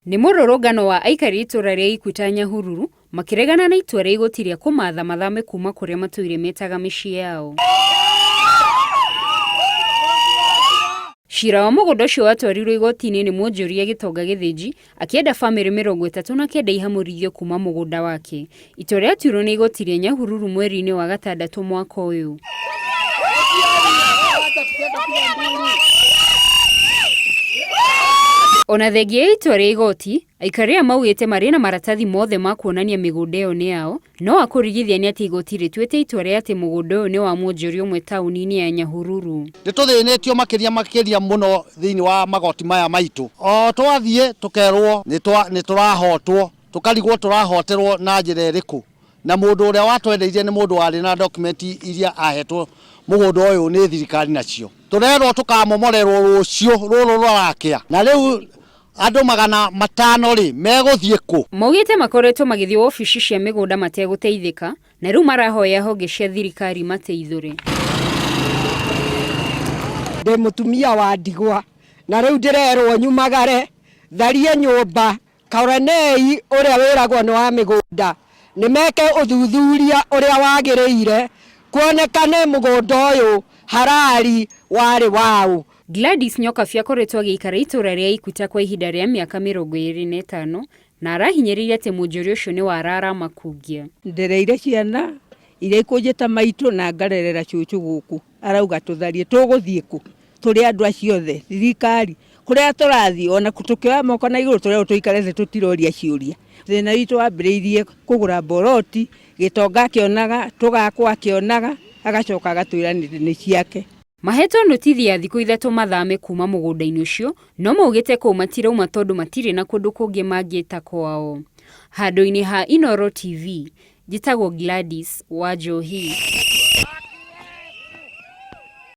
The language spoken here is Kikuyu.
Nĩ mũrũrũngano wa aikari a itũra rĩa Ikuta Nyahururu makĩregana na itua rĩa igoti rĩa kũmatha mathame kuma kũrĩa matũire metaga mĩciĩ yao. Cira wa mũgũnda ũcio watwarirwo igoti-inĩ nĩ mwonjoria Gĩtonga Gĩthĩnji akĩenda bamĩrĩ 39 ihamũrithio kuma mũgũnda wake. Itua rĩatuirwo nĩ igoti rĩa Nyahururu mweri-inĩ wa gatandatũ mwaka ũyũ. Ona thengia ya itua rĩa igoti, aikari aya maugĩte marĩ na maratathi mothe ma kuonania mĩgũnda ĩyo nĩ yao, no wa kũrigithia nĩ atĩ igoti rĩtuĩte itua rĩa atĩ mũgũnda ũyũ nĩ wa mwonjoria ũmwe taũni-inĩ ya Nyahururu. Nĩ tũthĩnĩtio makĩria makĩria mũno thĩinĩ wa magoti maya maitũ. O twathiĩ tũkerwo nĩ tũrahotwo, tũkarigwo tũrahoterwo na njĩra ĩrĩkũ. Na mũndũ ũrĩa watwendeirie nĩ mũndũ warĩ na document iria ahetwo mũgũnda ũyũ nĩ thirikari nacio. Tũrerwo tũkamomorerwo rũciũ rũrũ rũrakĩa. Na rĩu andũ 500 rĩ, megũthiĩ kũ? Maugĩte makoretwo magĩthiĩ wobici cia mĩgũnda mategũteithĩka na rĩu marahoya honge cia thirikari imateithũre. Ndĩ mũtumia wa ndigwa na rĩu ndĩrerwo nyumagare tharie nyũmba Karenei ũrĩa wĩragwo nĩ wa mĩgũnda nĩ meke ũthuthuria ũrĩa wagĩrĩire kuonekane mũgũnda ũyũ harari warĩ waũ. Gladys Nyokabi akoretwo agĩikara itũra rĩa Ikuta kwa ihinda rĩa mĩaka 25 na arahinyĩrĩirie atĩ mwonjoria ũcio nĩ wara aramakungia. Ndereire ciana iria ikũnjĩta maitũ na ngarerera cũcũ gũkũ, arauga tũtharie, tũgũthiĩ kũ? Tũrĩ andũ acio othe, thirikari, kũrĩa tũrathiĩ ona tũkĩoya moko na igũrũ tũrerwo tũikare thĩ tũtiroria ciũria. Thĩna witũ wambĩrĩirie kũgũra mboroti, gĩtonga akĩonaga, tũgakwo akĩonaga, agacoka agatwĩra nĩ ciake. Mahetwo notithi ya thikũ ithatũ mathame kuma mũgũnda-inĩ ũcio, no maugĩte kũu matirauma tondũ matirĩ na kũndũ kũngĩ mangĩta kwao. Handũ-inĩ ha Inooro TV, njĩtagwo Gladys Wanjohi.